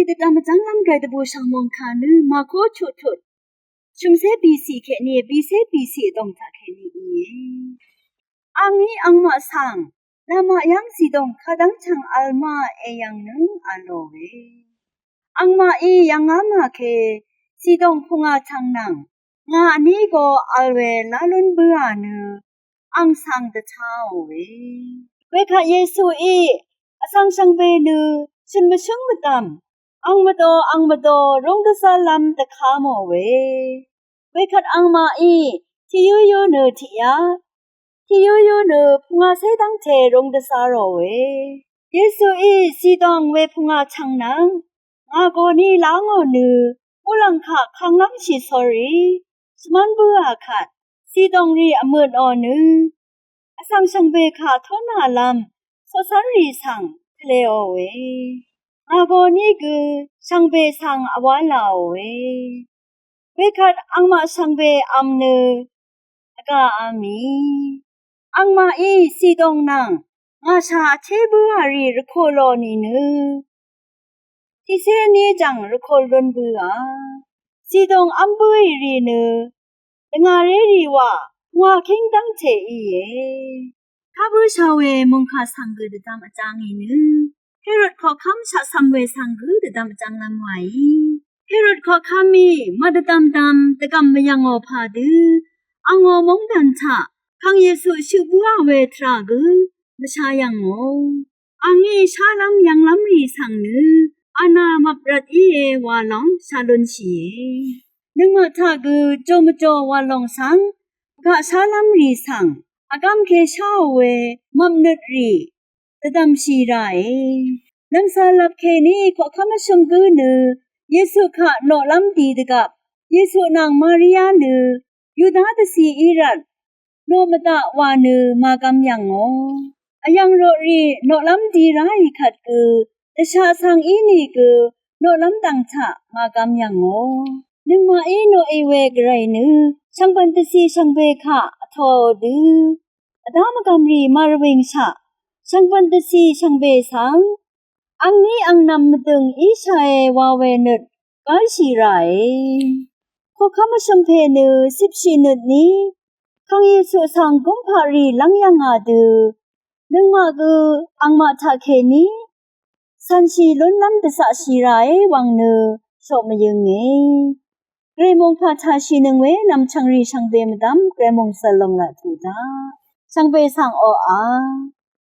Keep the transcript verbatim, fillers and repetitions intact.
Dvdvm vjv́nglv́m gvray dvbùshv̀ng mòngkà nø màkó chuqtut shø̀mcé bìcì kèní bìcé bìcì vdòng taq kèní íe. Angí angmaq svng namaq yv́ng zìdòng kadv́ngchv̀ng vl ma èyv̀ng nøng vlòe. Angmaqí yv̀ngá màke zìdòng pungà chv̀ng nvng ngà vní go vl we lá lún bǿà nø ang svng dvcháòe. Wekvt Yesuí vsvng shvngbe nø shø̀n mvshǿng mvdv̀m ang mvdō ang mvdō rúng dvzv́llv́m dvká mòe. Wekvt angmaqí tiqyúyú nø tiqyá, tiqyúyú nø pungacé dv́ngte rúng dvzá ròe. Yesuí zìdòng we pungà chv̀ng nvng ngà goni lá ngò nø muqlàng kaq kanglv́mshì sórí shvmv́n bǿà kvt zìdòng rì vmø̀tò nø vsvng shvngbe kaq tónàlv́m coqcv́nrì svng tvlēòe. Ngà goni gø shvngbe svng vwálàòe. Wekvt angmaq shvngbe vm nø vgà vmì. Angmaqí zìdòng nvng ngàshà vché bǿà rì rvkò lò nìnø tiqcé ní jv̀ng rvkò lún bǿà zìdòng v́m bǿì rì nø dvngàrérì wà pungà kíng dv́ngte íe. Kabǿshà we mòngkà svng gø dvdvm vjá ngì nø Herod koqkv́m shaqcv̀m we svng gø dvdvm vjv́nglv́m wàí. Herod koqkv́mí màdvdvmdvm dvgv̀m mvyv̀ngò pà dø angò móngdàn taq Kang Yesu shøq bǿà we tvrà gø mvsha yv̀ngò. Angí shálv́m yv̀nglv́mrì svng nø anà mvp rvt íe wa lòng shá lúnshìe. Nøngmaq taq gø jò mvjò wa lòng svng gaq shálv́mrì svng vgv́m ke sháò we mvpnøtrì dvdv̀mshì ràe. Nv̀msvlvp kèní koqkv́m vshø̀m gǿ nø Yesu kaq noqlv́m di dvgvp Yesu nvng Maria nø Yuda dvcì í rvt noq mvdaq wà nø màgvm yv̀ngò. Vyv̀ng roqrì noqlv́m di ráì kvt gø dvshaq svng ínìgø noqlv́m dv̀ng taq màgvm yv̀ngò. Nøngmaqí noqì we gvray nø shvngbv̀n dvcì shvngbe kaq vtōò dø vdá mvgv̀mrì màrvwìngshaq shvngbv̀n dvcì shvngbe svng angní angnv̄m mvdø̀ng íshàe wa we nøt gálshì ràe. Koqkv́m vshø̀m pè nø cipshì nøtní Kang Yesu svng gúmpaqrì lv́ng yv̀ngà dø nøngmaq gø angmaq taqkèní cv̀nshì lúnlv́m dvzaqshì ràe wvng nø shoq mvyønge. Gvray mòngkà tàshìnøng we nv̀mchv̀ngrì shvngbe mvdv́m gvray mòngsvl lòng laq tuq daq. Shvngbe svng oqà